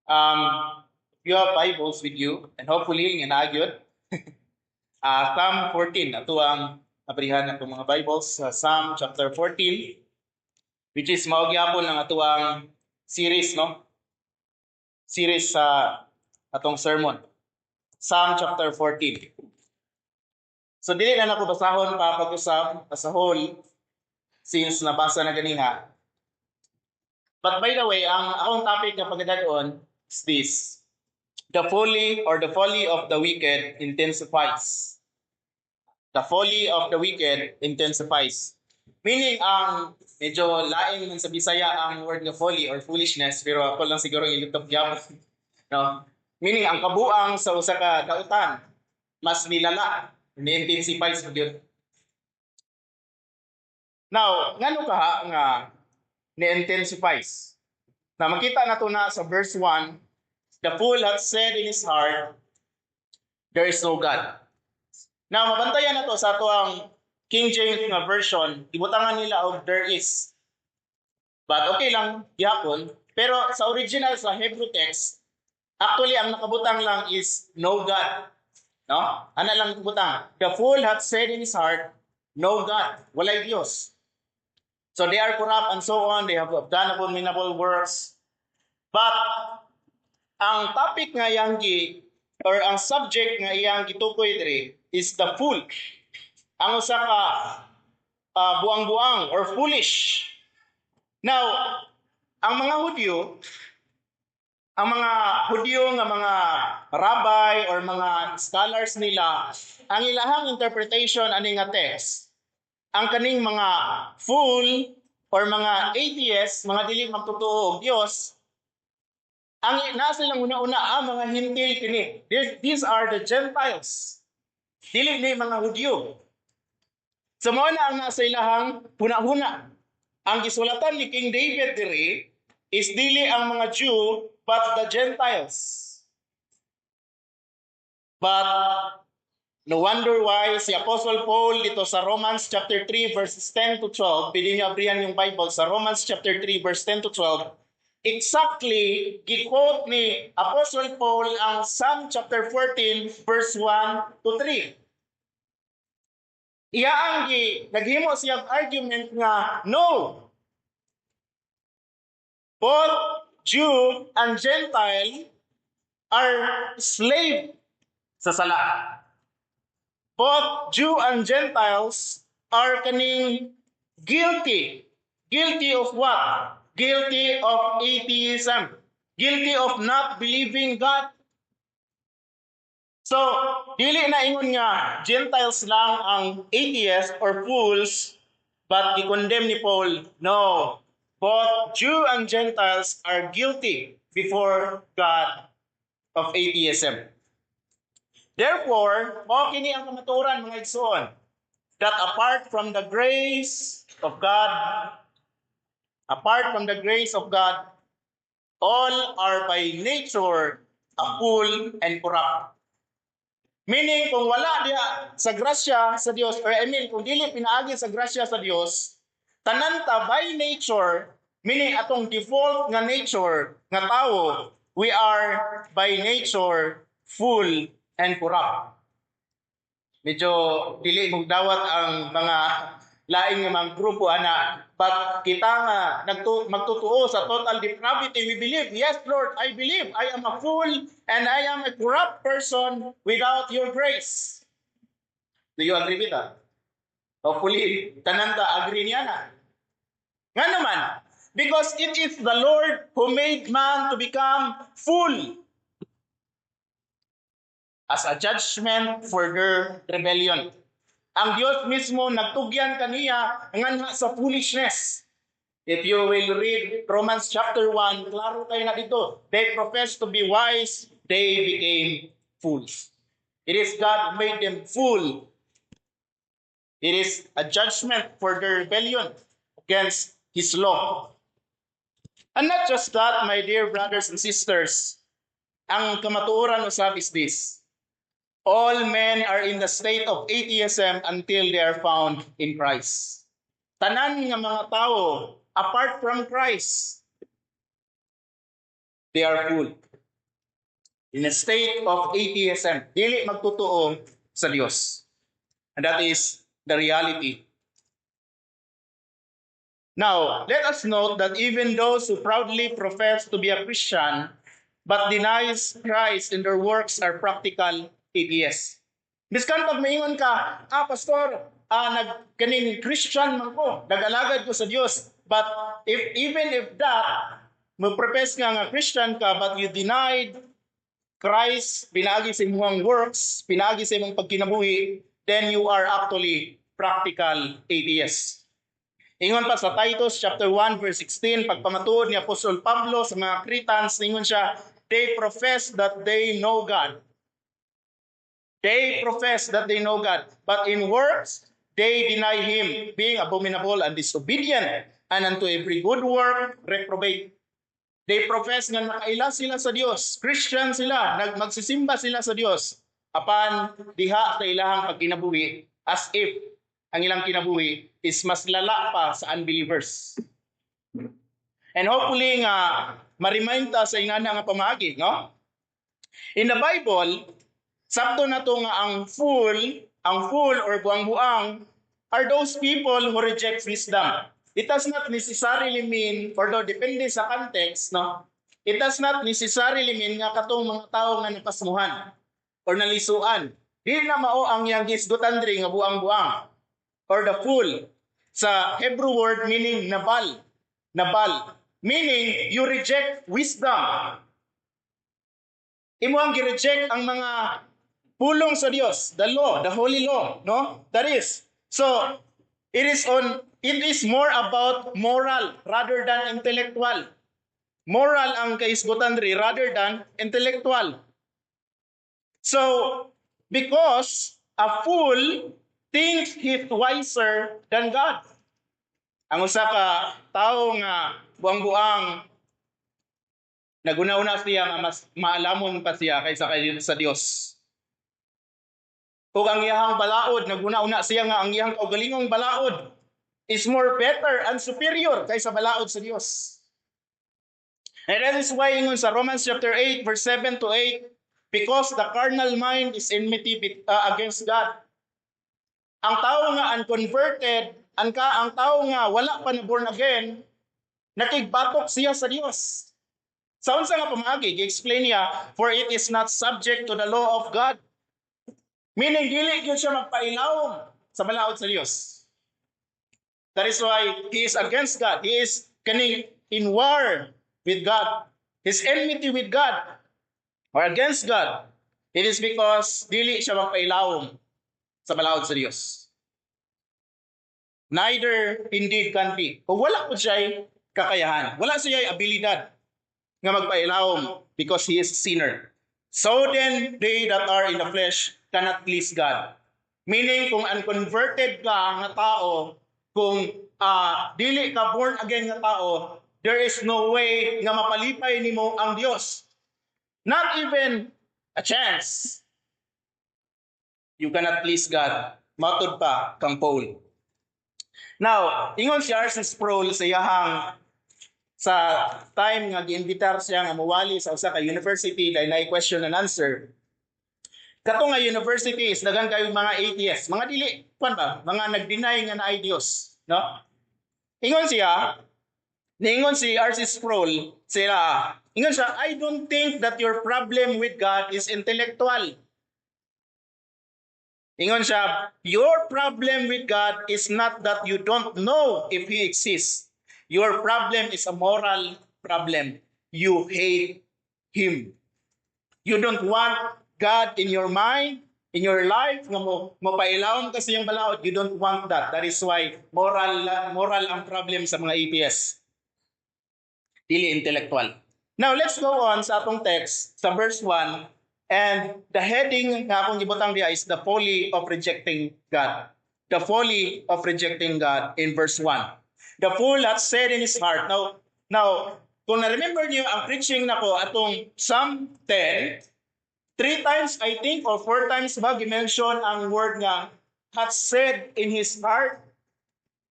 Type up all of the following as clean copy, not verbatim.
If you have Bibles with you, and hopefully, nga naa gyud, Psalm 14, ato ang abrihan atong mga Bibles sa Psalm chapter 14, which is mao gyapon ang atoang series, no? Series sa atong sermon. Psalm chapter 14. So dili na nako basahon pa pag-usab as a whole since nabasa na ganiha. But by the way, ang akong topic nga pagdad-on is this. The folly or the folly of the wicked intensifies. The folly of the wicked intensifies. Meaning, ang medyo lain man sa Bisaya ang word nga folly or foolishness, pero ako lang siguro ilutok gyapon. No? Meaning, ang kabuang sa usa ka dautan mas nilala, ni-intensifies mo gyud. Now, ngano kaha nga ni-intensifies? Na makita nato na sa verse 1, "The fool hath said in his heart, there is no God." Now, mabantayan nato sa ato ang King James nga version, ibutangan nila og "there is." But okay lang gyapon, pero sa original sa Hebrew text, actually ang nakabutang lang is "no God." No? Ana lang nakabutang. "The fool hath said in his heart, no God." Walay Dios. So they are corrupt and so on. They have done abominable works. But ang topic nga iyang gi or ang subject nga iyang gitukoy diri is the fool. Ang usa ka buang-buang or foolish. Now, ang mga Hudyo nga mga rabbi or mga scholars nila, ang ilahang interpretation ani nga text, ang kaning mga fool or mga atheists, mga dili magtotoo og Dios, ang nasa silang una-una, mga Hentil kini. These are the Gentiles. Dili ni mga Hudyo. So mao na ang nasa ilahang huna-huna. Ang gisulatan ni King David diri is dili ang mga Jew but the Gentiles. But no wonder why si Apostle Paul dito sa Romans chapter 3 verses 10 to 12, pwede niyo abrihan yung Bible sa Romans chapter 3 verse 10 to 12, exactly gi-quote ni Apostle Paul ang Psalm chapter 14 verse 1 to 3. Iya ang gi naghimo siya og argument nga no, both Jew and Gentile are slave sa sala. Both Jew and Gentiles are kaning guilty. Guilty of what? Guilty of atheism. Guilty of not believing God. So, dili na ingon nga Gentiles lang ang atheists or fools, but gi-condemn ni Paul, no. Both Jew and Gentiles are guilty before God of atheism. Therefore, mao kini ang kamatuoran, mga igsoon, that apart from the grace of God, apart from the grace of God, all are by nature a fool and corrupt. Meaning, kung wala diha sa grasya sa Dios, or I mean, kung dili pinaagi sa grasya sa Dios, tanan ta by nature, meaning atong default nga nature nga tawo, we are by nature fool and corrupt. Medyo dili mo dawat ang mga laing nga mga grupo ana, but kita nga magtutuo sa total depravity, we believe, "Yes, Lord, I believe I am a fool and I am a corrupt person without your grace." Do you agree with that? Hopefully tanan ta agree niya na. Nga naman, because it is the Lord who made man to become fool as a judgment for their rebellion. Ang Dios mismo nagtugyan kaniya nganha sa foolishness. If you will read Romans chapter 1, klaro kaayo na dito. They profess to be wise, they became fools. It is God who made them fool. It is a judgment for their rebellion against His law. And not just that, my dear brothers and sisters, ang kamatuoran usab is this. All men are in the state of atheism until they are found in Christ. Tanan nga mga tao, apart from Christ, they are fool. In a state of atheism. Dili magtotoo sa Dios. And that is the reality. Now, let us note that even those who proudly profess to be a Christian but denies Christ in their works are practical atheists. Biskan pag maingon ka, "Ah, pastor, nag kaning Christian man ko, nag-alagad ko sa Dios." But if even if that, mo profess nga nga Christian ka but you denied Christ pinaagi sa imong works, pinaagi sa imong pagkinabuhi, then you are actually practical atheist. Ingon pa sa Titus chapter 1 verse 16, pagpamatuod ni Apostol Pablo sa mga Cretans, ingon siya, "They profess that they know God. They profess that they know God, but in works they deny Him, being abominable and disobedient, and unto every good work reprobate." They profess nga nakaila sila sa Dios, Christian sila, nagmagsisimba sila sa Dios, apan diha sa ilahang pagkinabuhi, as if ang ilang kinabuhi is mas lala pa sa unbelievers. And hopefully nga ma-remind ta sa ingana nga pamaagi, no? In the Bible, sabto na to nga ang fool or buang-buang are those people who reject wisdom. It does not necessarily mean, although depende sa context, no? It does not necessarily mean nga katong mga tao nga napasmuhan or nalisuan. Di na mao ang iyang gisgutan diri nga buang-buang or the fool. Sa Hebrew word meaning nabal. Nabal. Meaning, you reject wisdom. Imo ang gi-reject ang mga pulong sa Dios, the law, the holy law, no? That is. So, it is more about moral rather than intellectual. Moral ang kaisgutan diri rather than intellectual. So, because a fool thinks he's wiser than God. Ang usa ka tawo nga buang-buang, naguna-una siya nga mas maalamon pa siya kaysa kay sa Dios. Ug ang iyahang balaod, naguna-una siya nga ang iyahang kaugalingong balaod is more better and superior kaysa balaod sa Dios. And that is why ingon sa Romans chapter 8 verse 7 to 8, because the carnal mind is enmity against God. Ang tao nga unconverted, ang tao nga wala pa na born again, nakigbatok siya sa Dios. Sa unsa nga pamaagi, gi-explain niya, for it is not subject to the law of God. Meaning, dili gyud siya magpailawom sa balaod sa Dios. That is why he is against God. He is kaning in war with God. His enmity with God or against God. It is because dili siya magpailawom sa balaod sa Dios. Neither indeed can be. Kung wala po siya kakayahan, wala siya abilidad nga magpailawom because he is a sinner. So then, they that are in the flesh cannot please God. Meaning, kung unconverted ka nga tao, kung dili ka born again nga tao, there is no way nga mapalipay nimo ang Dios. Not even a chance. You cannot please God. Matud pa kang Paul. Now, ingon si R.C. Sproul sa iyahang sa time nga giimbitar siya nga muwali sa usa ka university dahil na question and answer. Kato nga university is daghan kayo mga atheists, mga dili kwan ba, mga nag-deny nga naay Dios, no? Ingon siya, niingon si R.C. Sproul, sila, ingon siya, "I don't think that your problem with God is intellectual." Ingon siya, "Your problem with God is not that you don't know if He exists. Your problem is a moral problem. You hate Him. You don't want God in your mind, in your life, nga mo mopailawom ka sa iyang balaod. You don't want that." That is why moral ang problem sa mga atheists. Dili intellectual. Now, let's go on sa atong text, sa verse 1. And the heading nga akong gibutang diha is the folly of rejecting God. The folly of rejecting God in verse 1. The fool hath said in his heart. Now, kung na-remember niyo ang preaching nako atong Psalm 10, three times I think or four times ba gi-mention ang word nga "hath said in his heart"?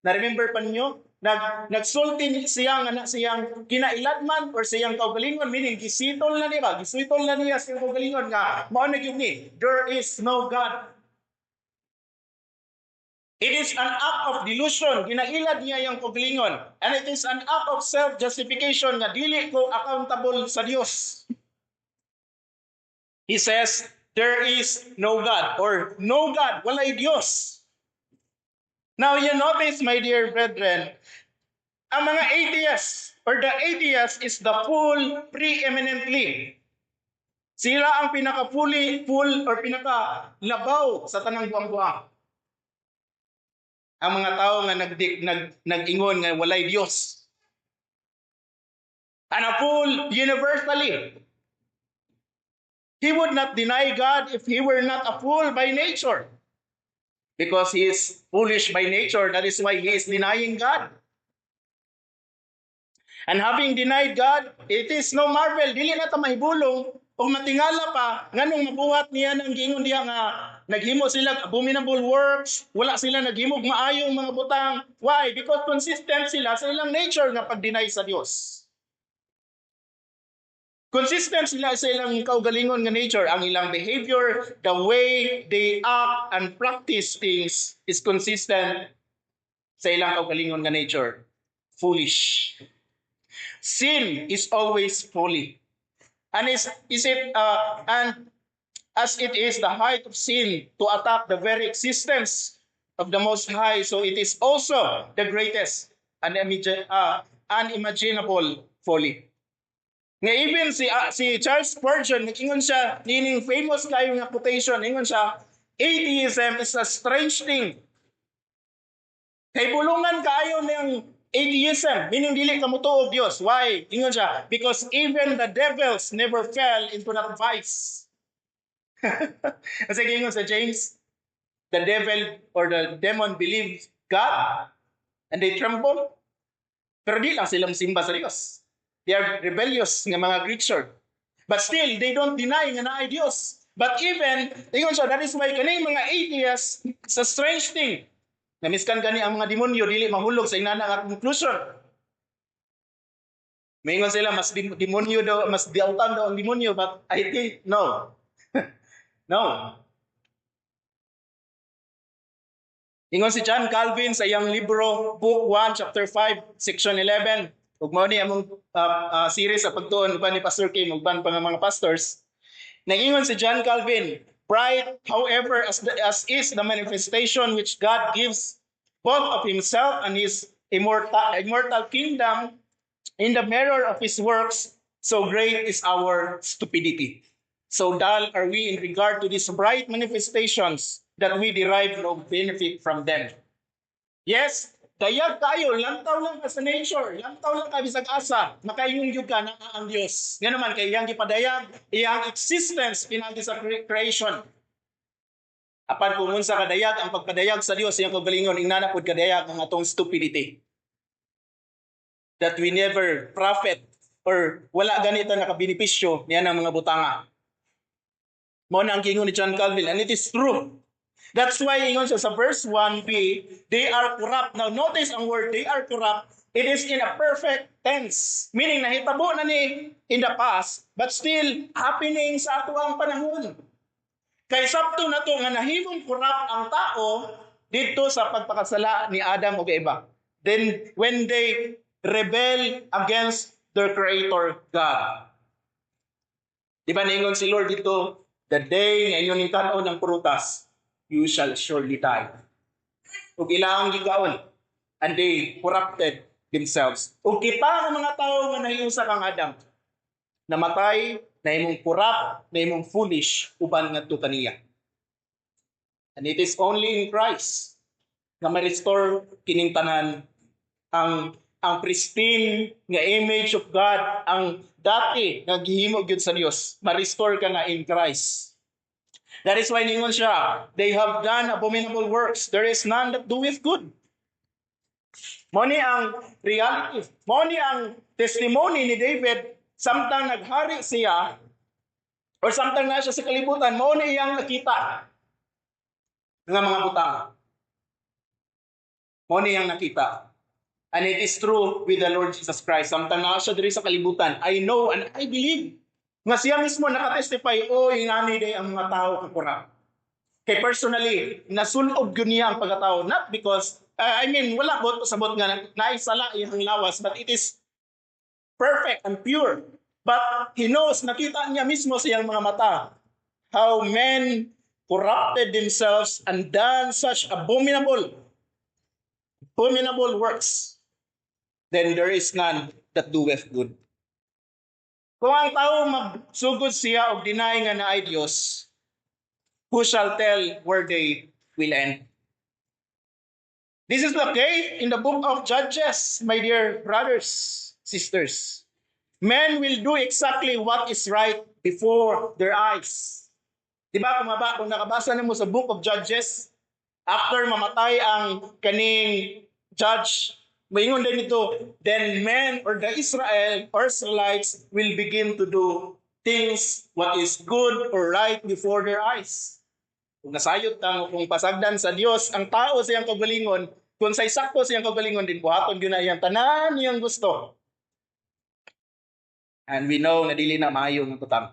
Na-remember pa ninyo? Nagsulti siya nga na siyang kinailadman or siyang kaugalingon, meaning gisitol na niya, gisitol na niya siyang kaugalingon nga mao na gyud ni, there is no God. It is an act of delusion, ginailad niya yung kaugalingon. And it is an act of self-justification nga dili ko accountable sa Dios. He says, "There is no God," or "no God," walay Dios. Now you notice, my dear brethren, ang mga atheists or the atheist is the fool preeminently. Sila ang pinaka-fully full or pinaka-labaw sa tanang buang-buang. Ang mga tao nga nag-ingon nga walay Dios. And a fool universally. He would not deny God if he were not a fool by nature. Because he is foolish by nature, that is why he is denying God. And having denied God, it is no marvel, dili na ta mahibulong o matingala pa nganong mabuhat niya ng giingon diha nga naghimo sila abominable works, wala sila naghimog maayong mga butang. Why? Because consistent sila sa ilang nature nga pag-deny sa Dios. Consistent sila sa ilang kaugalingon nga nature. Ang ilang behavior, the way they act and practice things is consistent sa ilang kaugalingon nga nature. Foolish. Sin is always folly. And is, is it and as it is the height of sin to attack the very existence of the Most High, so it is also the greatest and unimaginable folly. Nga even si Charles Spurgeon, nag-ingon siya nining famous kayo nga quotation, ingon siya, "Atheism is a strange thing." Kay bulungan kaayo ng atheism, meaning dili ka motuo og Dios. Why? Ingon siya, "Because even the devils never fell into that vice." Kasi ingon sa James, the devil or the demon believes God and they tremble. Pero di lang sila simba sa Dios. They are rebellious nga mga creature. But still, they don't deny nga naay Dios. But even, ingon siya, that is why kaning mga atheists, it's a strange thing. Na miskan gani ang mga demonyo dili mahulog sa inana nga conclusion. Maingon sila mas demonyo daw, mas diautan daw ang demonyo, but I think no. No. Ingon si John Calvin sa iyang libro, Book 1, Chapter 5, Section 11. Ug mao ni among series sa pagtuon uban ni Pastor Kim uban pa nga mga pastors. Nagingon si John Calvin, "Bright, however, as is the manifestation which God gives both of himself and his immortal kingdom in the mirror of his works, so great is our stupidity. So dull are we in regard to these bright manifestations that we derive no benefit from them." Yes, dayag kayo, lantaw lang ka sa nature, lantaw lang ka bisag asa, makaingon gyud ka na ang Dios. Nga naman kay iyang gipadayag, iyang existence pinaagi sa creation. Apan kung unsa kadayag ang pagpadayag sa Dios iyang kaugalingon, ingana pud kadayag ang atong stupidity. That we never profit or wala ganito nakabenepisyo niya ng mga butanga. Mao na ang giingon ni John Calvin, and it is true. That's why ingon siya sa verse 1b, they are corrupt. Now notice ang word "they are corrupt", it is in a perfect tense. Meaning nahitabo na ni in the past, but still happening sa atuang panahon. Kay sabto na to nga nahimong corrupt ang tao dito sa pagpakasala ni Adam ug Eva. Then when they rebel against their creator God. Di ba ningon si Lord dito, "The day nga inyo ning kanon ng prutas, you shall surely die." Ug ilang gigaon, and they corrupted themselves. Ug kita nga mga tao nga nahiusa kang Adam, namatay, nahimong corrupt, nahimong foolish, uban ngadto kaniya. And it is only in Christ nga ma-restore kining tanan ang pristine nga image of God, ang dati nga gihimo gyud sa Dios, ma-restore ka na in Christ. That is why ningon siya, "They have done abominable works. There is none that doeth good." Mao ni ang reality. Mao ni ang testimony ni David samtang naghari siya or samtang na siya sa kalibutan, mao ni iyang nakita nga mga butang. Mao ni iyang nakita. And it is true with the Lord Jesus Christ. Samtang naa siya diri sa kalibutan, I know and I believe nga siya mismo nakatestify, "Oh, ingani diay ang mga tao ka-corrupt." Kay personally, nasulob gyud niya ang pagkatao. Not because, I mean, wala bot sabot nga naisala iyang lawas, but it is perfect and pure. But he knows, nakita niya mismo sa iyang mga mata, how men corrupted themselves and done such abominable, abominable works. Then there is none that doeth good. Kung ang tao magsugod siya og deny nga naay Dios, who shall tell where they will end? This is the case in the book of Judges, my dear brothers, sisters. Men will do exactly what is right before their eyes. Di ba kung nakabasa nimo sa book of Judges, after mamatay ang kaning judge, maingon din ito, then men or the Israel or Israelites will begin to do things what is good or right before their eyes. Kung nasayod ta, kung pasagdan sa Dios ang tao sa iyang kaugalingon, kung say sakto sa iyang kaugalingon din buhaton gyud na iyang tanan iyang gusto. And we know nga dili na maayo nga butang.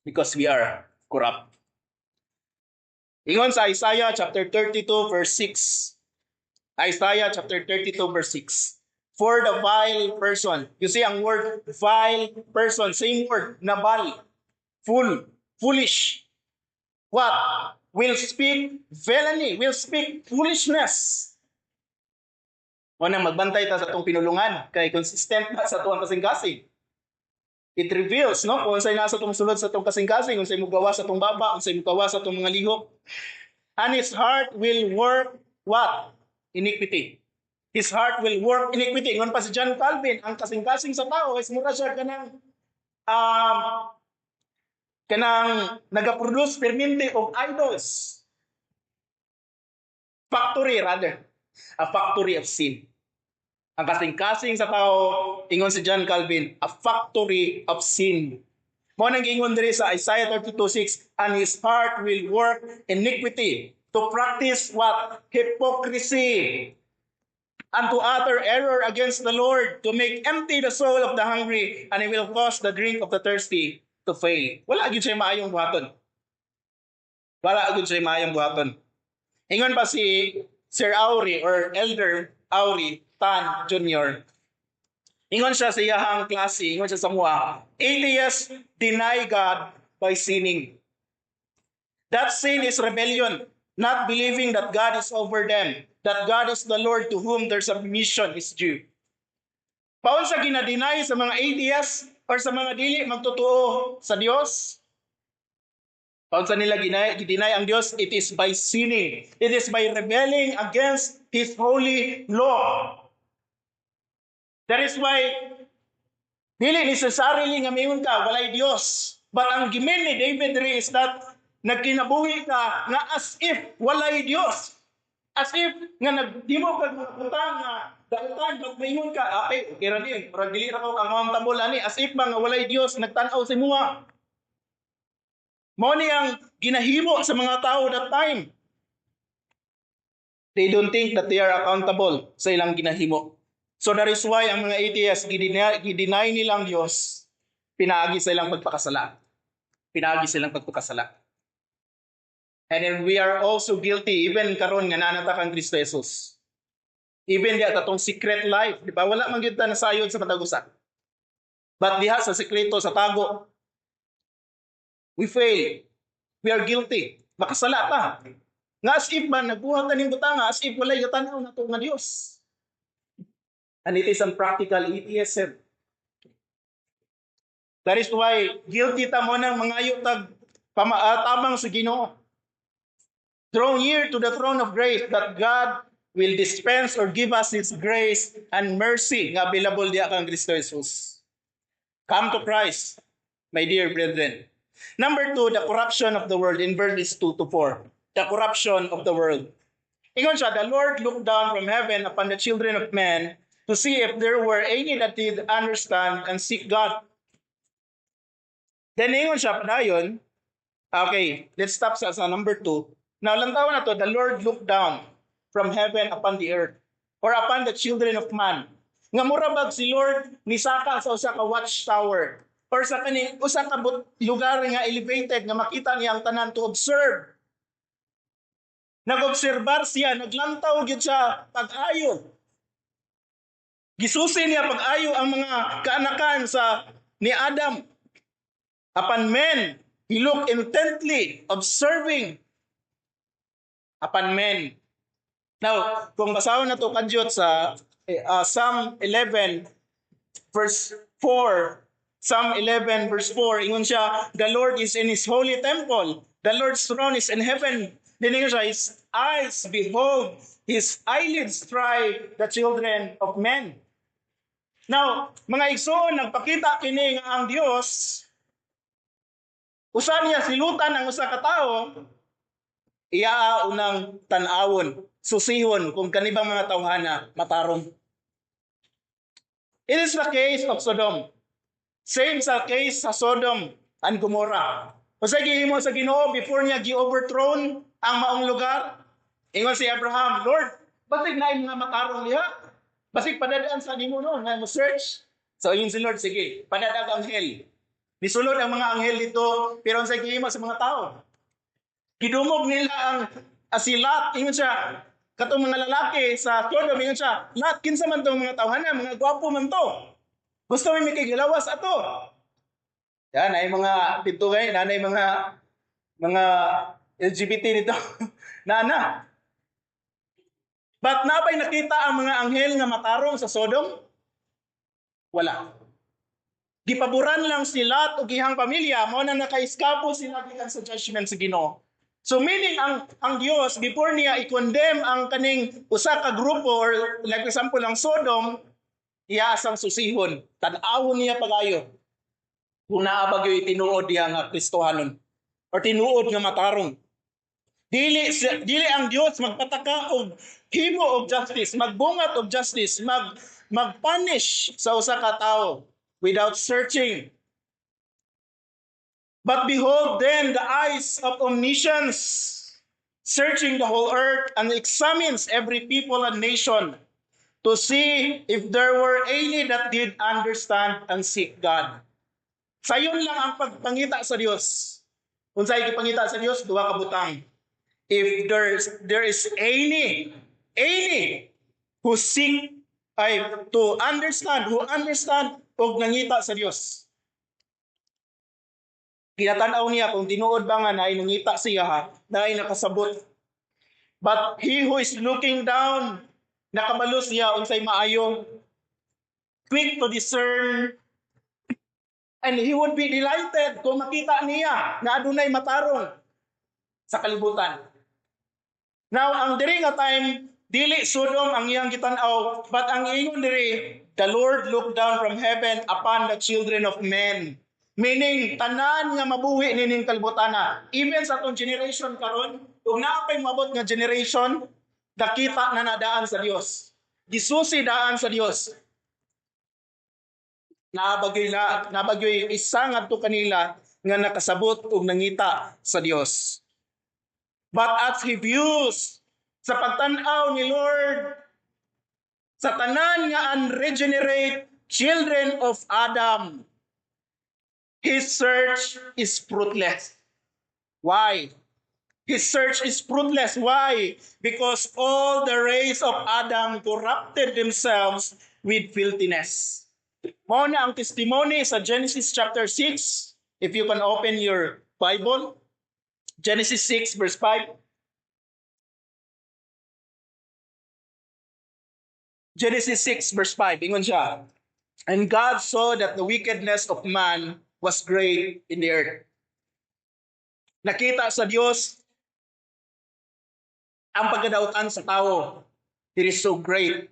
Because we are corrupt. Ingon sa Isaiah chapter 32 verse 6. Isaiah chapter 32 verse 6. For the vile person. You see ang word "vile person", same word, nabal. Fool, foolish. What? Will speak villainy, will speak foolishness. O nang magbantay ta sa atong pinulungan kay consistent na sa atuang kasing-kasing. It reveals, no, kung unsay nasa atong sulod sa atong kasing-kasing, unsay mugawas sa atong baba, unsay mugawas sa atong mga lihok. And his heart will work what? Iniquity. His heart will work iniquity. Ingon pa si John Calvin, ang kasing-kasing sa tao is mura siya kanang nagaproduce permente og idols. Factory rather. A factory of sin. Ang kasing-kasing sa tao, ingon si John Calvin, a factory of sin. Mao nang giingon diri sa Isaiah 32:6, and his heart will work iniquity, to practice what? Hypocrisy. And to utter error against the Lord, to make empty the soul of the hungry, and he will cause the drink of the thirsty to fail. Wala gyud siya maayong buhaton. Wala gyud siya maayong buhaton. Ingon pa si Sir Aury or Elder Aury Tan Jr. Ingon siya sa iyahang klase, ingon siya sa mua, atheists deny God by sinning. That sin is rebellion, not believing that God is over them, that God is the Lord to whom their submission is due. Paunsa gina-deny sa mga atheists or sa mga dili magtotoo sa Dios? Paunsa nila ginay ang Dios? It is by sinning. It is by rebelling against His holy law. That is why dili necessarily nga mingon ka walay Dios. But ang gi-mean ni David diri is that nagkinabuhi ka nga as if walay Dios. As if nga nagdimo kag mga butang nga dautan, but maingon ka, "Okay, okay ra din. Murag dili ra ko accountable ani," as if ba nga walay Dios nagtan-aw sa imuha. Mao ni ang ginahimo sa mga tao that time. They don't think that they are accountable sa ilang ginahimo. So that is why ang mga atheists, gideny nilang Dios pinaagi sa ilang pagpakasala. Pinaagi sa ilang pagpakasala. And then we are also guilty even karon nga naa na ta kang Kristo Jesus. Even diha atong secret life, di ba? Wala man gyud ta nasayod sa matag usa. But diha sa sekreto, sa tago, we fail. We are guilty. Makasala ta. Nga as if ba nagbuhat ta ning butanga as if walay gatanaw nato nga Dios. And it is unpractical atheism. That is why guilty ta, mao nang mangayo tag tabang sa Ginoo. Draw near to the throne of grace that God will dispense or give us His grace and mercy nga available diha kang Kristo Jesus. Come to Christ, my dear brethren. Number two, the corruption of the world in verses 2 to 4. The corruption of the world. Ingon siya, "The Lord looked down from heaven upon the children of men to see if there were any that did understand and seek God." Then ingon siya padayon, okay, let's stop sa number 2. Now, lantawan na to, the Lord looked down from heaven upon the earth. or upon the children of man. Nga mura bag si Lord nisaka sa usa ka watchtower or sa kaning usa ka lugar nga elevated nga makita niya ang tanan, to observe. Nag-obserbar siya, naglantaw gyud siya pag-ayo. Gisusi niya pag-ayo ang mga kaanakan sa ni Adam. Upon men, he looked intently, observing upon men. Now, kung basahon nato kadyot sa Psalm 11 verse 4, Psalm 11 verse 4, ingon siya, "The Lord is in His holy temple. The Lord's throne is in heaven." Then ingon siya, "His eyes behold, His eyelids try the children of men." Now, mga igsoon, nagpakita kini nga ang Dios usa niya silutan ang usa ka tawo, iya unang tan-awon, susihon kung kanibang mga tawhana matarong. It is the case of Sodom. Same sa case sa Sodom and Gomorrah. Unsay gihimo sa Ginoo before niya gi-overthrown ang maong lugar? Ingon si Abraham, "Lord, basig naay mga matarong diha. Basig padadaan sa nimo, no, nga mo search." So ingon si Lord, "Sige, padadag anghel." Nisulod ang mga anghel dito, pero unsay gihimo sa mga tao? Gidumog nila ang si Lot, ingon siya, katong mga lalaki sa Sodom, ingon siya, "Lot, kinsa man tong mga tawhana, mga gwapo man to. Gusto mi makigilawas ato." Yan, ay mga pinto kay, nanay mga LGBT nito. Nana. But nabay nakita ang mga anghel nga matarong sa Sodom? Wala. Gipaboran lang si Lot ug iyang pamilya, mao na nakaiskapo sila gikan sa judgment sa Ginoo. So meaning ang Dios, before niya i-condemn ang kaning usa ka grupo or like example ang Sodom, iya sang susihon, tan-awon niya pagayo kung naa ba gyud tinuod diha nga Kristohanon or tinuod nga matarong. Dili ang Dios magpataka og himo og justice, magbungat og justice, mag-punish sa usa ka tawo without searching. But behold then the eyes of omniscience, searching the whole earth, and examines every people and nation to see if there were any that did understand and seek God. Sayon lang ang pagpangita sa Dios. Kung sa'y gipangita sa Dios, duha ka butang. If there is any who seek ay to understand, who understand og nangita sa Dios. Ginatan-aw niya kung tinuod ba nga naay nangita siya ha, naay nakasabot. But he who is looking down, nakabalo siya unsay maayo, quick to discern, and he would be delighted kung makita niya na adunay matarong sa kalibutan. Now, ang diri nga time, dili Sodom ang iyang gitan-aw, but ang ingon diri, "The Lord looked down from heaven upon the children of men." Meaning, tanan nga mabuhi nining kalibutana. Even sa atong generation karon, kung naa pay moabot nga generation, nakita na nadaan sa Dios. Gisusi daan sa Dios. Naa ba gyoy isa ngadto kanila nga nakasabot og nangita sa Dios? But as he views, sa pagtan-aw ni Lord sa tanan nga unregenerate children of Adam, his search is fruitless. Why? His search is fruitless. Why? Because all the race of Adam corrupted themselves with filthiness. Mao na ang testimony sa Genesis chapter 6. If you can open your Bible, Genesis 6 verse 5. Genesis 6 verse 5, ingon siya, "And God saw that the wickedness of man was great in the earth." Nakita sa Dios ang pagkadautan sa tao. It is so great.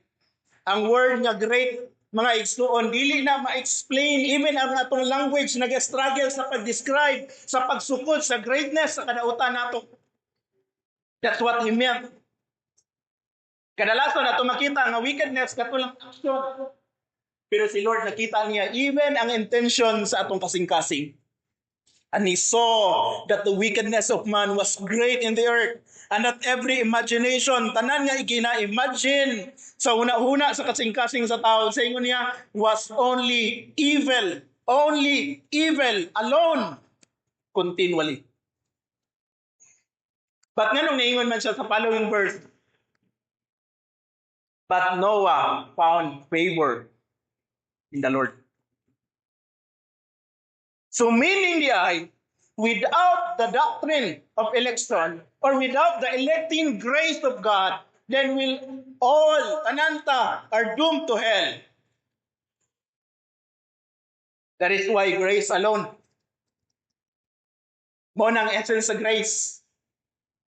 Ang word nga great, mga igsuon, dili na ma-explain. Even ang atong language nag-struggle sa pag-describe, sa pagsukod sa greatness sa kadautan nato. That's what he meant. Kadalasan ato makita nga wickedness kato lang action. Pero si Lord, nakita niya even ang intention sa atong kasing-kasing. And he saw that the wickedness of man was great in the earth, and that every imagination, tanan nga igina-imagine sa huna-huna sa kasing-kasing sa tao, sa ingon niya, was only evil alone, continually. But nganong niingon man siya sa following verse, "But Noah found favor in the Lord." So meaning diay, without the doctrine of election or without the electing grace of God, then will all, tanan ta, are doomed to hell. That is why grace alone. Mao nang essence sa grace.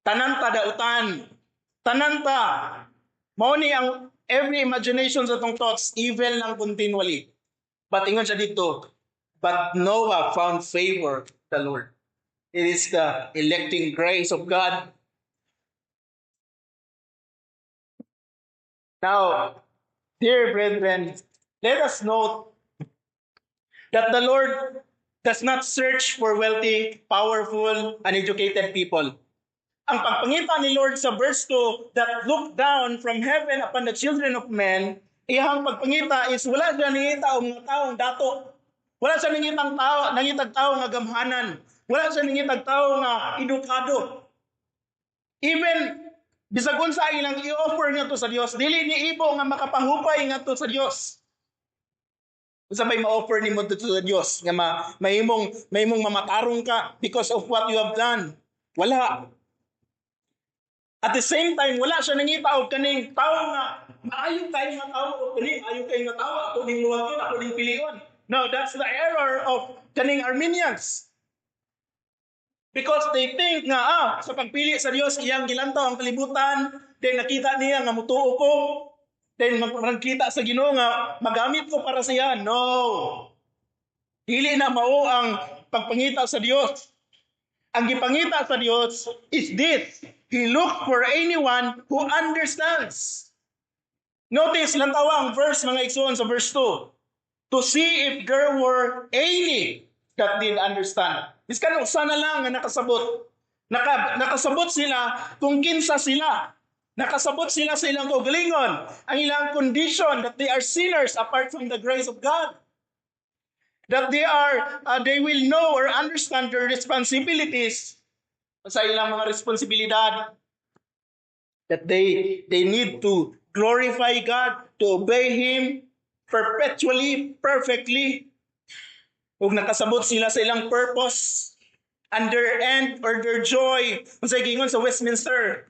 Tanan ta dautan. Tanan ta. Mao ni ang every imagination sa atong thoughts, evil lang continually. But ingon siya didto, "But Noah found favor the Lord." It is the electing grace of God. Now, dear brethren, let us note that the Lord does not search for wealthy, powerful, and educated people. Ang pagpangita ni Lord sa verse 2 that look down from heaven upon the children of men, iyang pagpangita is wala siya nangita og mga taong dato. Wala siya nangitag tao nga gamhanan. Wala siya nangitag tao nga edukado. Even bisag unsa ilang i-offer ngadto sa Dios, dili ni ibo nga makapahupay ngadto sa Dios. Unsa may ma-offer nimo didto sa Dios nga mahimong mamatarong ka because of what you have done? Wala. At the same time, wala siya nangita og kaning tao nga maayo kayo nga tao o kaning maayo kayo nga tao, ako ning luwagon, ako ning pilion. No, that's the error of kaning Arminians. Because they think nga sa pagpili sa Dios, iyang gilantaw ang kalibutan, then nakita niya nga mutuo ko, then magkita sa Ginoo nga magamit ko para sa iya. No. Dili na mao ang pagpangita sa Dios. Ang gipangita sa Dios is this. He looked for anyone who understands. Notice, lantawa ang verse, mga igsoon, sa verse 2. To see if there were any that did understand. Biskan usa na lang nga nakasabot. Nakasabot sila kung kinsa sila. Nakasabot sila sa ilang kaugalingon, ang ilang condition, that they are sinners apart from the grace of God. That they will know or understand their responsibilities, sa ilang mga responsibilidad. That they need to glorify God, to obey Him perpetually, perfectly. Ug nakasabot sila sa ilang purpose and their end or their joy. Unsay giingon sa Westminster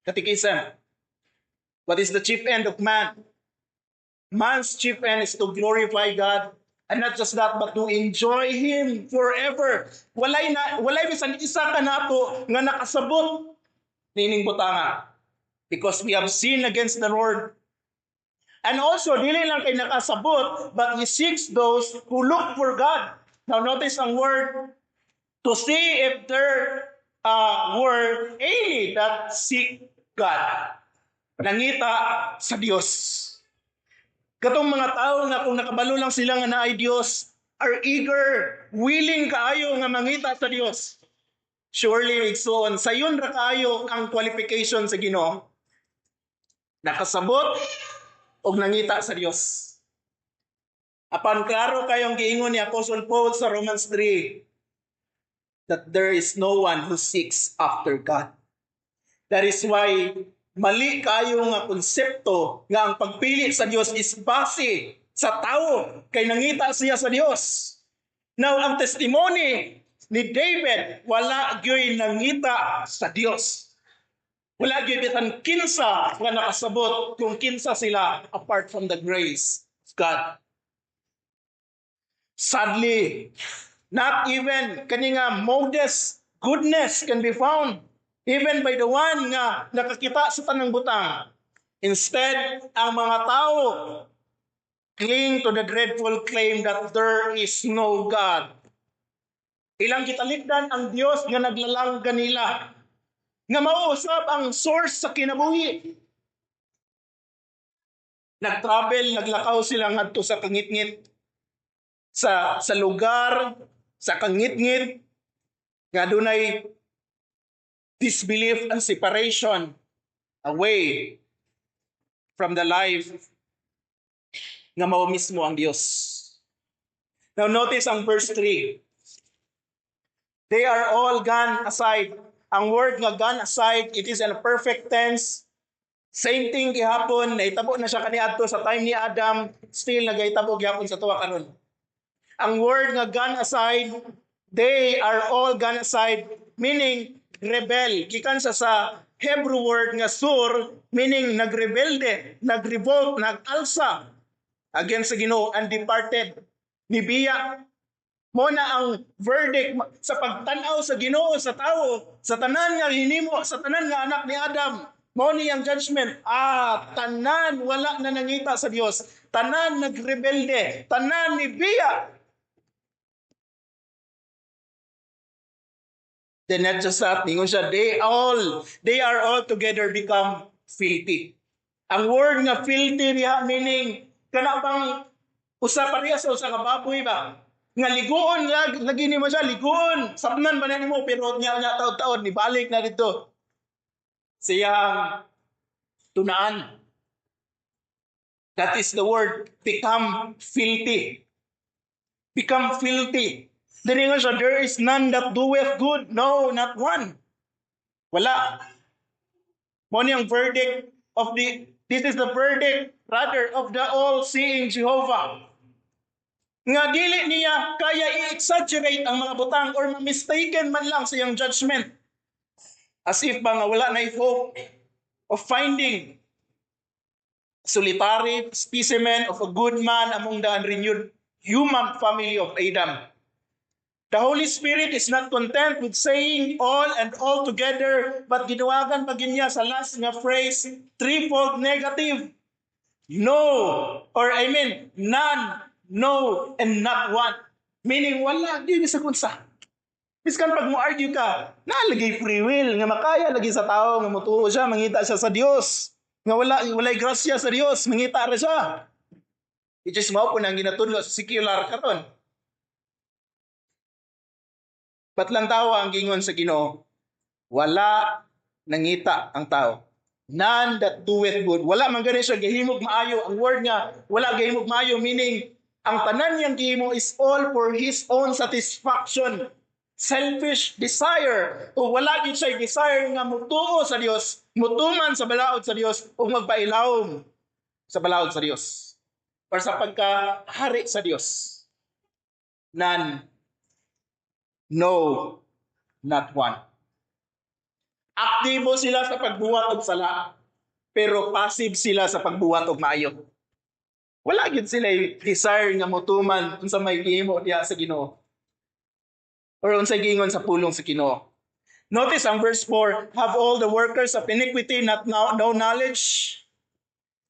Catechism? What is the chief end of man? Man's chief end is to glorify God. And not just that, but to enjoy Him forever. Walay bisan isa ka nato nga nakasabot niining butanga. Because we have sinned against the Lord. And also, dili lang kay nakasabot, but He seeks those who look for God. Now notice ang word, to see if there were any that seek God. Nangita sa Dios. Katong mga tao nga kung nakabalo lang sila nga naay Dios, are eager, willing kaayo nga mangita sa Dios. Surely, igsoon, sayon ra kaayo ang qualification sa Ginoo. Nakasabot og nangita sa Dios. Apan klaro kayong giingon ni Apostle Paul sa Romans 3 that there is no one who seeks after God. That is why mali kayo nga konsepto nga ang pagpili sa Dios is base sa tao kay nangita siya sa Dios. Now, ang testimony ni David, wala gyoy nangita sa Dios. Wala gyoy bisan kinsa nga nakasabot kung kinsa sila apart from the grace of God. Sadly, not even kani nga modest goodness can be found even by the one nga nakakita sa tanang butang. Instead, ang mga tao cling to the dreadful claim that there is no God. Ilang gitalikdan ang Dios nga naglalang kanila, nga mao usab ang source sa kinabuhi. Nag-travel, naglakaw sila ngadto sa kangitngit sa lugar Sa kangitngit nga dunay disbelief and separation away from the life nga mao mismo ang Dios. Now notice ang verse 3. They are all gone aside. Ang word nga "gone aside," it is in a perfect tense. Same thing gihapon, nahitabo na siya kaniadto sa time ni Adam, still nagahitabo gihapon sa tuwa karon. Ang word nga "gone aside," they are all gone aside, meaning rebel. Gikan sa Hebrew word nga sur, meaning nagrebelde, nagrevolt, nagalsa against sa Ginoo and departed. Nibiya. Mao na ang verdict sa pagtan-aw sa Ginoo sa tao, sa tanan nga hinimo, sa tanan nga anak ni Adam. Mao ni ang judgment. Ah, tanan wala na nangita sa Dios. Tanan nagrebelde, tanan nibiya. Then not just that, ningon siya, they are all together become filthy. Ang word nga "filthy" diha, meaning kana bang usa parehas sa usa ka baboy ba? Nga liguon lagi nimo siya, liguon. Sabnan ba na nimo, pero nya nya taod-taod ni balik na dito. Siyang tunaan. That is the word "become filthy." Become filthy. Then ingon siya, there is none that doeth good. No, not one. Wala. Mao ni ang verdict of the, this is the verdict rather of the all-seeing Jehovah. Nga dili niya kaya i-exaggerate ang mga butang or ma-mistaken man lang sa iyang judgment. As if ba nga wala na hope of finding solitary specimen of a good man among the unrenewed human family of Adam. The Holy Spirit is not content with saying "all" and "all together," but giduagan pa niya sa last nga phrase, threefold negative. No, or I mean, none, no, and not one. Meaning, wala, di sa unsa. Biskan pag mo argue ka, nalagay free will, nga makaya lagi sa tao, nga mutuo siya, mangita siya sa Dios. Nga wala, walay grasya sa Dios, mangita ra siya. Which is mao po nang ginatudlo sa secular karon. But lang tao ang gingon sa Ginoo, wala nangita ang tao. None that doeth good. Wala man gani siya gahimog maayo. Ang word nga wala gahimog maayo, meaning ang tanan niyang gihimo is all for his own satisfaction. Selfish desire. O wala gyud siya desire nga mutuo sa Dios, mutuman sa balaod sa Dios o magpailawom sa balaod sa Dios. Or sa pagkahari sa Dios. None. No, not one. Aktibo sila sa pagbuhat og sala, pero passive sila sa pagbuhat og maayo. Wala gyud sila desire nga motuman unsa may gihimo diha sa Ginoo or unsay giingon sa pulong sa Ginoo. Notice ang verse 4, have all the workers of iniquity not no knowledge?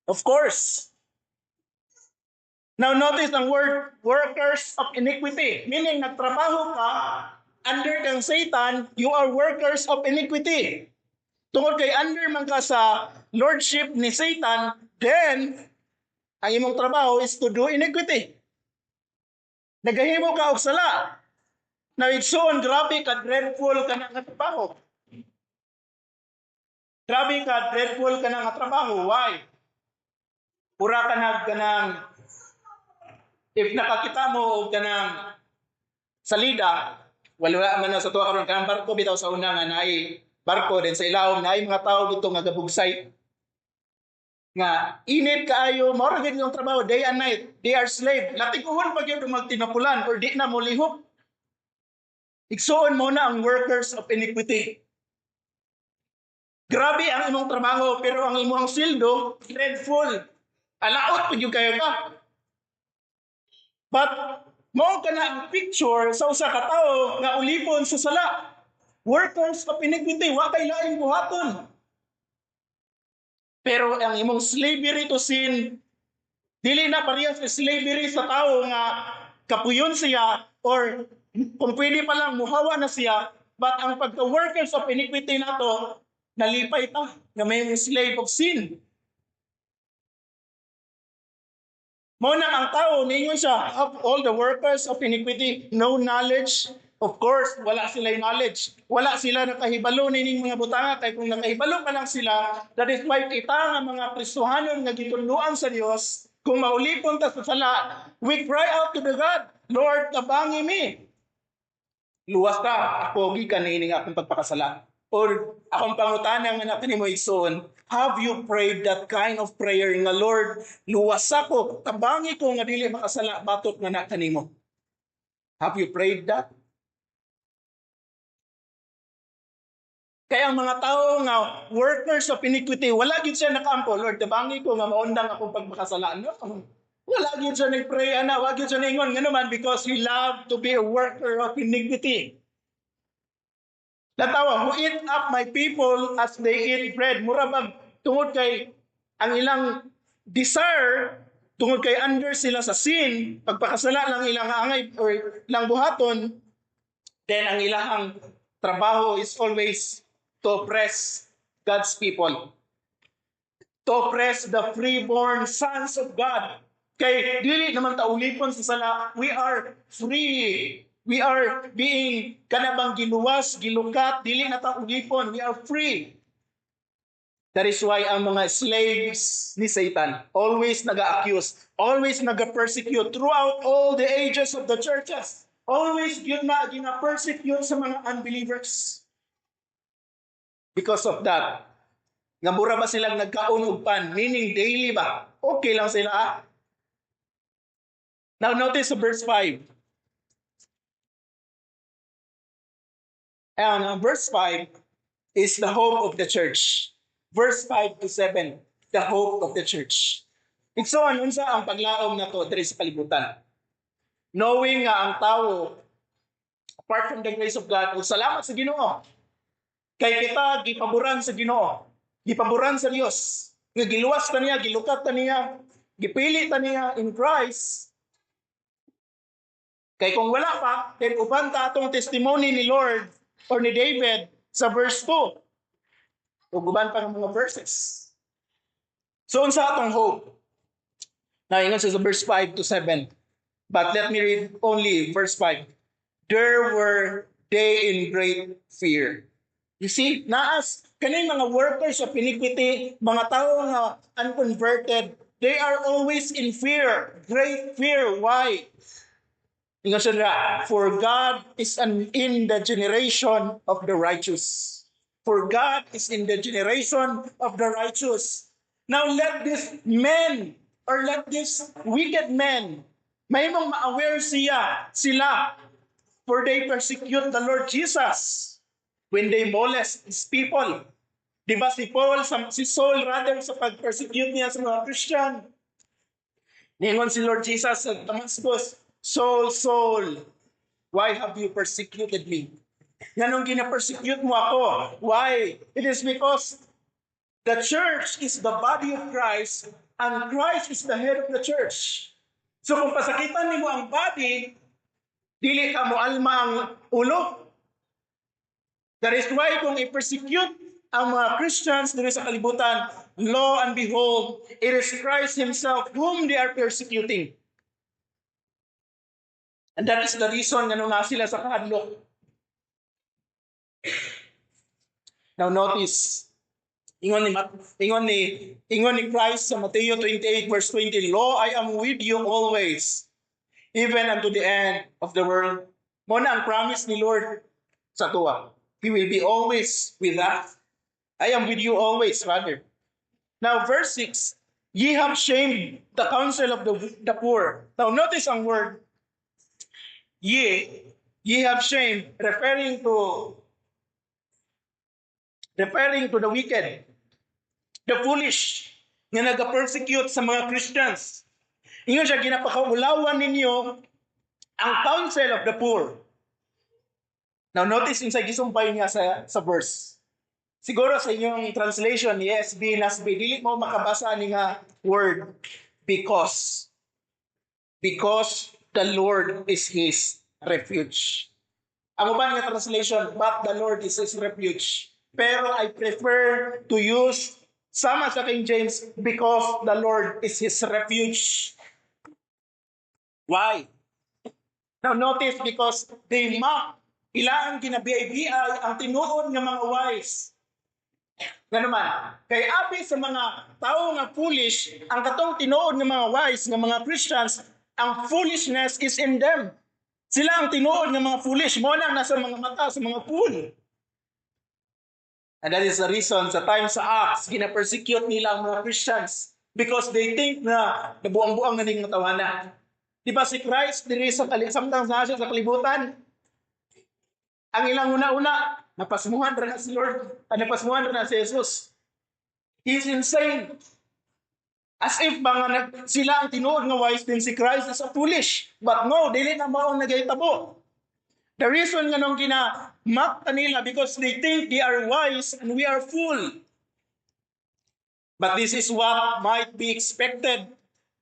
Of course. Now notice ang word "workers of iniquity," meaning nagtrabaho ka under kang Satan, you are workers of iniquity. Tungod kay under man ka sa lordship ni Satan, then ang imong trabaho is to do iniquity. Nagahimo ka og sala. Now igsoon, grabe ka dreadful ka na nga trabaho. Grabe ka dreadful ka na nga trabaho. Why? Pura ka nag kanang if nakakita mo og kanang salida, wala man na sa tuwa karon, kanang barko bitaw sa una nga naay barko din sa ilawom, naay mga tao dito nga gabugsay nga init kaayo. Mao ra gyud yung trabaho day and night. They are slave. Latiguhon pa gyud magtinapulan or di na mo lihok. Igsuon, mo na ang workers of iniquity. Grabe ang imong trabaho, pero ang imong sweldo dreadful. Alaot pud gyud kayo ka. But mao kana ang picture sa usa ka tawo nga ulipon sa sala. Workers of iniquity, wa kay laing buhaton. Pero ang imong slavery to sin dili na parehas sa slavery sa tao nga kapuyon siya or kung pwede pa lang muhawa na siya, but ang pagka workers of iniquity nato, nalipay ta nga may slave of sin. Mao nang ang tao, ningon siya, "Have all the workers of iniquity no knowledge?" Of course, wala sila knowledge. Wala sila nakahibalo nining mga butanga kay kung nakahibalo pa lang sila, that is why kita nga mga Kristohanon nga gitudloan sa Dios, kung maulipon ta sa sala, we cry out to the God, "Lord, tabangi mi. Luwas ta ako gikan niining akong pagpakasala." Or akong pangutana nga na kanimo, igsoon, have you prayed that kind of prayer nga, "Lord, luwas ako, tabangi ko nga dili makasala batok nga na kanimo"? Have you prayed that? Kaya ang mga tao nga workers of iniquity, wala gyud siya nakaampo, "Lord, tabangi ko nga maundang akong pagmakasala." No. Wala gyud siya nag-pray ana, wala gyud siya ningon ngano man, because he loved to be a worker of iniquity. Latawa, "Who eat up my people as they eat bread." Mura bag tungod kay ang ilang desire, tungod kay under sila sa sin, pagpakasala lang ilang angay or ilang buhaton, then ang ilang trabaho is always to oppress God's people. To oppress the freeborn sons of God. Kay dili naman ta ulipon sa sala, we are free. We are being kanabang giluwas, gilukat, dili na ta ulipon, we are free. That is why ang mga slaves ni Satan always naga-accuse, always naga-persecute throughout all the ages of the churches. Always yun na gina-persecute sa mga unbelievers. Because of that, nga mura ba silang nagkaon og pan, meaning daily ba? Okay lang sila. Ah. Now notice verse 5. And verse 5 is the hope of the church. Verse 5 to 7, the hope of the church. Igsoon, unsa ang paglaom nato diri sa kalibutan? Knowing nga ang tao, apart from the grace of God, ug salamat sa Ginoo. Kay kita gipaboran sa Ginoo, gipaboran sa Dios. Nga giluwas ta niya, gilukat ta niya, gipili ta niya in Christ. Kay kung wala pa, then uban ta atong testimony ni Lord or ni David sa verse 2. Ug uban pa ng mga verses. So unsa atong hope? Now, ingon sa verse 5 to 7. But let me read only verse 5. "There were they in great fear." You see, naas kaning mga workers of iniquity, mga tao nga unconverted, they are always in fear, great fear. Why? Ingon siya, "For God is in the generation of the righteous." For God is in the generation of the righteous. Now let this men or let this wicked men, mahimong ma-aware siya, sila, for they persecute the Lord Jesus when they molest His people. Di ba si Paul, si Saul rather, sa pag-persecute niya sa mga Christian, ningon si Lord Jesus sa Damascus, "Saul, Saul, why have you persecuted me?" Nganong gina-persecute mo ako? Why? It is because the church is the body of Christ and Christ is the head of the church. So kung pasakitan nimo ang body, dili ka mo alma ang ulo. That is why kung i-persecute ang mga Christians diri sa kalibutan, lo and behold, it is Christ Himself whom they are persecuting. And that is the reason nga nga sila sa kahadlok. Now notice, ingon ni Christ sa Matthew 28 verse 20, "Lo, I am with you always, even unto the end of the world." Mao na ang promise ni Lord sa atoa. He will be always with us. "I am with you always," rather. Now, verse 6, "Ye have shamed the counsel of the poor." Now, notice ang word, "ye," "ye have shamed," referring to the wicked, the foolish, nga naga-persecute sa mga Christians. Ingon siya, "Ginapakaulawan ninyo ang counsel of the poor." Now notice yung sa gisumpay niya sa verse. Siguro sa inyong translation, ESV, NASB, dili mo makabasa ni nga word "because." "Because the Lord is His refuge." Ang uban nga translation, "But the Lord is His refuge." Pero I prefer to use sama sa King James, "Because the Lord is His refuge." Why? Now notice, because they mock, ilang ginabiay-biay ang tinuod nga mga wise. Nga naman, kay abi sa mga tao nga foolish, ang katong tinuod nga mga wise nga mga Christians, ang foolishness is in them. Sila ang tinuod nga mga foolish, mao nang nasa mga mata sa mga fool. And that is the reason sa time sa Acts, gina-persecute nila ang mga Christians because they think na nabuang-buang na ning matawana. Di ba si Christ diri sa samtang sa siya sa kalibutan? Ang ilang una-una, napasmuhan ra na si Lord, napasmuhan ra na si Jesus. He's insane. As if mga sila ang tinuod nga wise din, si Christ is a foolish. But no, dili na mao ang nagahitabo. The reason nga nung gina-mock nila, because they think they are wise and we are fool. But this is what might be expected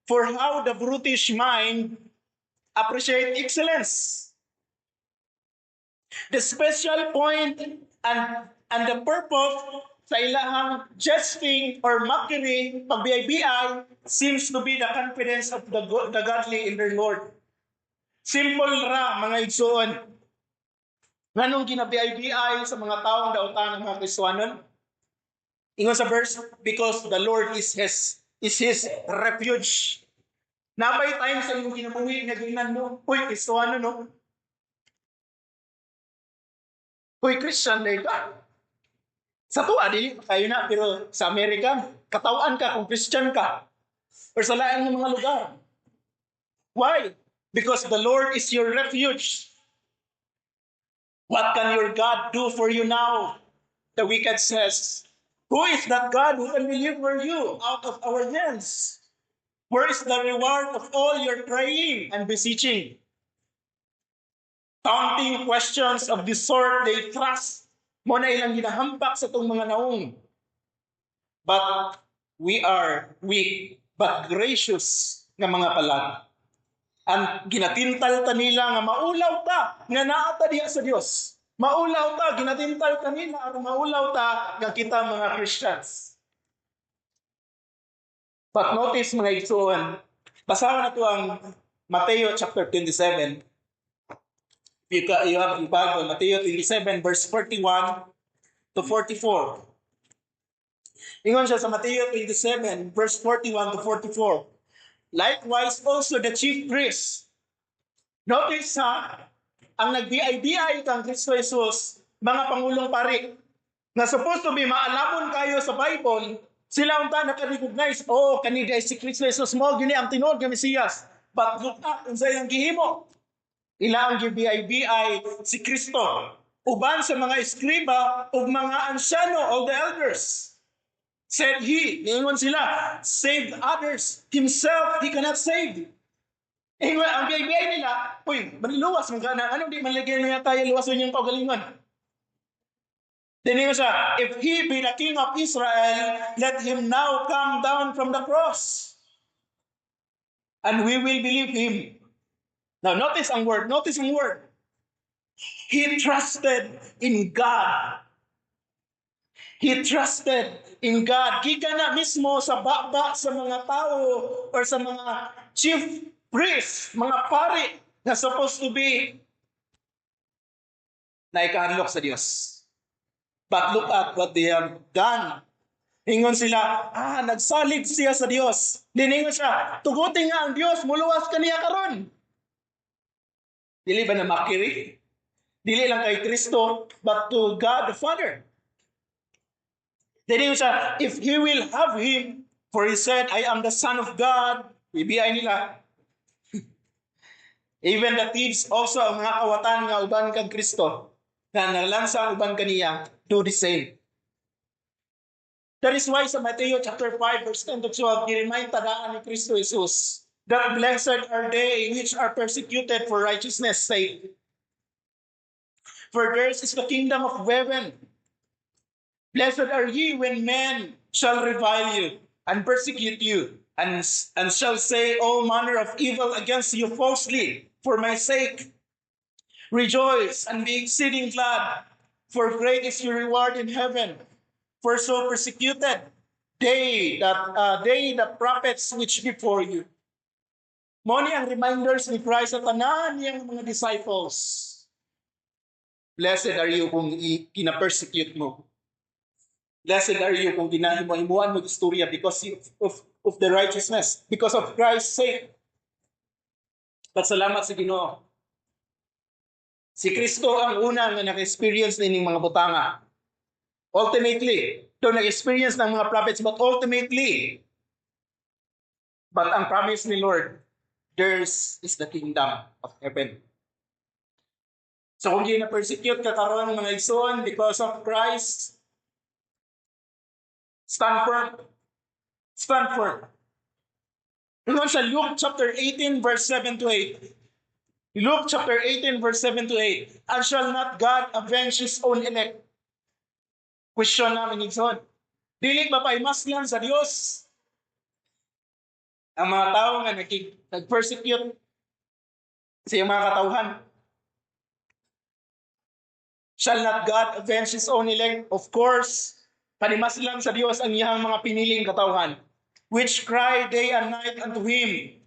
for how the brutish mind appreciate excellence. The special point and the purpose sa ilahang jesting or mockery, pagbiay-biay, seems to be the confidence of the godly in their Lord. Simple ra, mga igsoon. Nganong ginabiay-biay sa mga taong dautan ng mga Kristohanon? Ingon sa verse, because the Lord is his refuge. Naa bay time sa imong kinabuhi nga giingnan mo, "Uy, Kristohanon, no? Uy, Christian diay ka." Sa tuwa, dili pa kayo na, pero sa Amerika, katawan ka kung Christian ka. Or sa laing mga lugar. Why? Because the Lord is your refuge. "What can your God do for you now?" the wicked says. "Who is that God who can deliver you out of our hands? Where is the reward of all your praying and beseeching?" Taunting questions of this sort they thrust. Mao na ilang ginahampak sa atong mga naong. But we are weak but gracious nga mga palag. Ang ginatintal ta nila nga maulaw ta nga naa ta diha sa Dios. Maulaw ta, ginatintal ta nila aron maulaw ta nga kita mga Christians. But notice, mga igsoon, basahon nato ang Mateo chapter 27. If you have your Bible, Mateo 27 verse 41 to 44. Ingon siya sa Mateo 27 verse 41 to 44. "Likewise also the chief priests." Notice ha, ang nag-BI-BI kang Kristo Jesus, mga pangulong pari, na supposed to be maalamon kayo sa Bible, sila unta naka-recognize, "Oh, kani diay si Kristo Jesus, mao gyud ni ang tinuod nga Mesiyas." But look at unsa iyang gihimo. Ila ang gi-BI-BI si Kristo uban sa mga eskriba ug mga ansyano, all the elders. Said he, niingon sila, "Saved others, himself he cannot save." Ingon, ang BI nila, "Uy, maniluwas man ka na, anong di man lagi niya tayo luwason yung kaugalingon?" Then siya, "If he be the king of Israel, let him now come down from the cross, and we will believe him." Now, notice ang word, notice ang word. He trusted in God. He trusted in God. Gikan na mismo sa baba sa mga tao or sa mga chief priests, mga pari na supposed to be na ikahadlok sa Dios. But look at what they have done. Ingon sila, "Ah, nagsalig siya sa Dios." Diningon siya, "Tuguti nga ang Dios, muluwas kaniya karon." Dili ba na mockery? Dili lang kay Kristo, but to God the Father. Diningon siya, "If he will have him, for he said, 'I am the Son of God.'" Ibiyay nila. "Even the thieves also," ang mga kawatan nga uban kang Kristo, na nalansa uban kaniya, do the same. That is why sa Matthew chapter 5 verse 10 to 12, gi-remind ta daan ni Kristo Jesus that blessed are they which are persecuted for righteousness' sake, for theirs is the kingdom of heaven. Blessed are ye when men shall revile you and persecute you and shall say all manner of evil against you falsely for my sake. Rejoice and be exceeding glad, for great is your reward in heaven. For so persecuted they the prophets which before you." Mao ni ang reminders ni Christ sa tanan niyang mga disciples. Blessed are you kung kina-persecute mo. Blessed are you kung ginahimo-himuan mo istorya because of the righteousness, because of Christ's sake. But salamat sa Ginoo. Si Kristo ang una nga naka-experience nining mga butanga. Ultimately, to nag-experience ng mga prophets, but ultimately, but ang promise ni Lord, theirs is the kingdom of heaven. So kung gina-persecute ka karon, mga igsoon, because of Christ, stand firm. Stand firm. Ingon sa Luke chapter 18 verse 7 to 8. Luke chapter 18 verse 7 to 8. "And shall not God avenge His own elect?" Question namin, igsoon. Dili ba paimaslan sa Dios ang mga tao nga nag-persecute sa iyang mga katawhan? Shall not God avenge His own elect? Of course, panimaslan sa Dios ang iyang mga piniling katawhan, which cry day and night unto Him,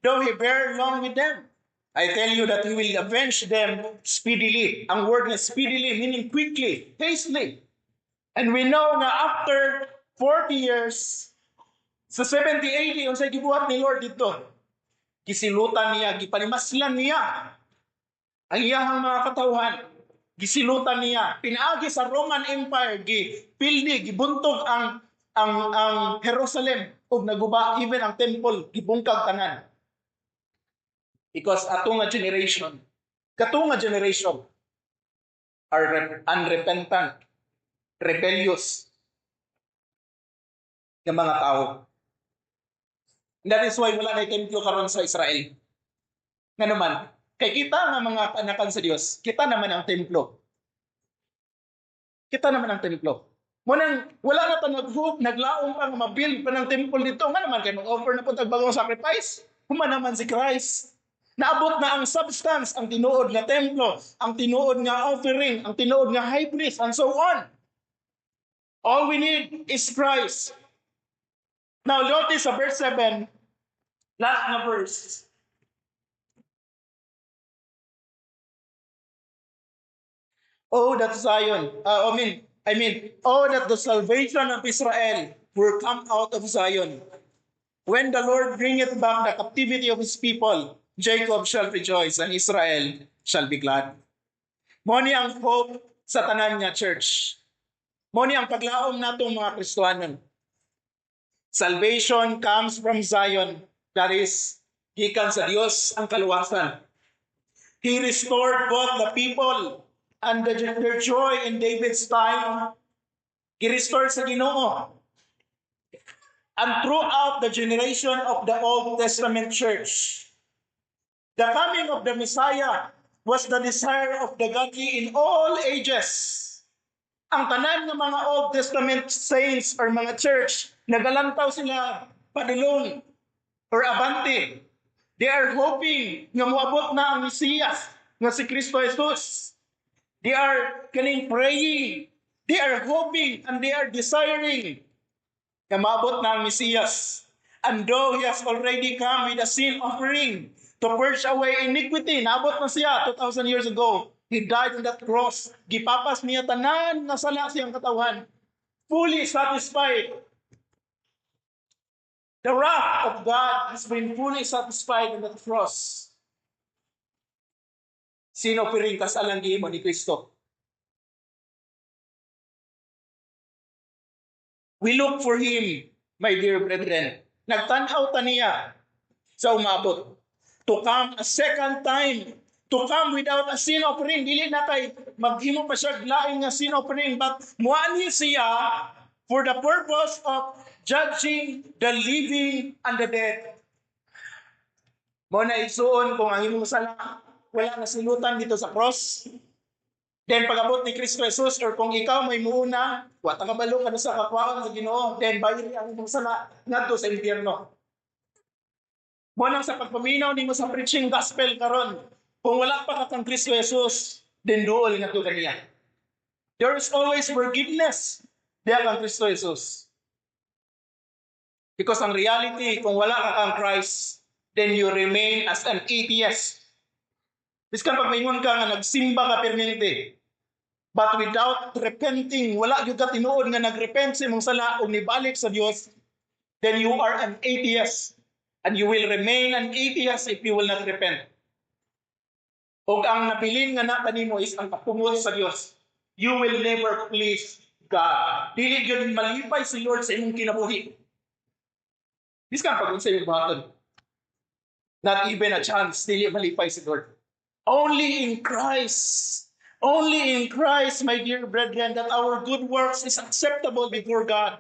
though He bear long with them. I tell you that He will avenge them speedily. Ang word na "speedily" meaning quickly, hastily. And we know na after 40 years, sa 70 AD, unsay gibuhat ni Lord dito? Gisilutan niya, gipanimaslan niya ang iyahang mga katawhan. Gisilutan niya. Pinaagi sa Roman Empire, gipildi, gibuntog ang Jerusalem ug naguba even ang temple, gibungkag tanan. Because ato nga generation, kato nga generation are unrepentant, rebellious nga mga tao. And that is why wala na templo karon sa Israel. Nga naman, kay kita nga mga anakan sa Dios, kita naman ang templo. Kita naman ang templo. Mao nang wala na ta nag-hope, naglaom pa nga ma-build pa ng temple dito. Nga naman kay mag-offer na po tag bagong sacrifice. Human naman si Christ. Naabot na ang substance, ang tinuod nga templo, ang tinuod nga offering, ang tinuod nga high priest, and so on. All we need is Christ. Now, notice sa verse 7, last na verse. Oh, that Zion, I mean, oh, that the salvation of Israel were come out of Zion. When the Lord bringeth back the captivity of His people, Jacob shall rejoice and Israel shall be glad. Mao ni ang hope sa tanan nga church. Mao ni ang paglaom natong mga Kristohanon. Salvation comes from Zion. That is, gikan sa Dios ang kaluwasan. He restored both the people and their joy in David's time. Gi-restore sa Ginoo. And throughout the generation of the Old Testament church, the coming of the Messiah was the desire of the godly in all ages. Ang tanan ng mga Old Testament saints or mga church, nagalantaw sila padulong or abante. They are hoping nga moabot na ang Mesiyas nga si Kristo Jesus. They are kaning praying. They are hoping and they are desiring nga maabot na ang Mesiyas. And though He has already come with a sin offering to purge away iniquity, naabot na siya 2,000 years ago. He died on that cross. Gipapas niya tanan nga sala siyang katawhan. Fully satisfied. The wrath of God has been fully satisfied on that cross. Sin offering kasalang gihimo ni Kristo. We look for Him, my dear brethren. Nagtan-aw ta niya sa umabot. To come a second time. To come without a sin offering. Dili na kay maghimo pa siya lain nga sin offering. But muanhi siya for the purpose of judging the living and the dead. Mao na, igsuon, kung ang imong sala wala na silutan dito sa cross, then pag-abot ni Kristo Jesus or kung ikaw may muuna, wa ta kabalo kanus-a kakuhaon sa Ginoo, then bayri ang imong sala ngadto sa impyerno. Mao nang sa pagpaminaw nimo sa preaching gospel karon, kung wala pa ka kang Kristo Jesus, then duol ngadto kaniya. There is always forgiveness diha kang Kristo Jesus. Because ang reality, kung wala ka kang Christ, then you remain as an atheist. Biskan pag maingon ka nga nagsimba ka permanente, but without repenting, wala gyud ka tinuod nga nagrepent sa imong sala ug nibalik sa Dios, then you are an atheist. And you will remain an atheist if you will not repent. Og ang nabilin nga na kanimo is ang kapungot sa Dios. You will never please God. Dili gyud malipay si Lord sa imong kinabuhi. Biskan pag unsa imong buhaton. Not even a chance, dili malipay si Lord. Only in Christ. Only in Christ, my dear brethren, that our good works is acceptable before God.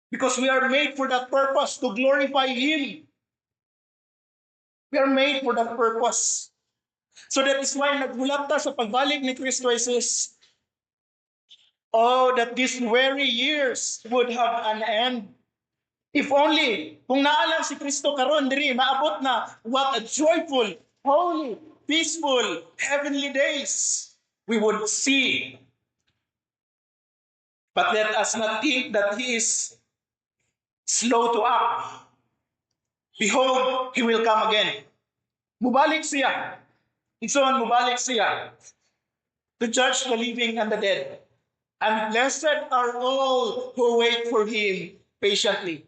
Because we are made for that purpose, to glorify Him. We are made for that purpose. So that is why naghulat ta sa pagbalik ni Kristo Jesus. Oh, that these weary years would have an end. If only, kung naa lang si Kristo karon diri, maabot na, what a joyful, holy, peaceful, heavenly days we would see. But let us not think that He is slow to act. Behold, He will come again. Mubalik siya. Igsoon, mubalik siya to judge the living and the dead. And blessed are all who wait for Him patiently.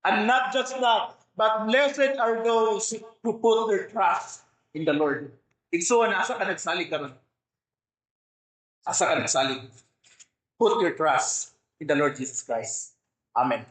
And not just that, but blessed are those who put their trust in the Lord. Igsoon, asa ka nagsalig karon? Asa ka nagsalig? Put your trust in the Lord Jesus Christ. Amen.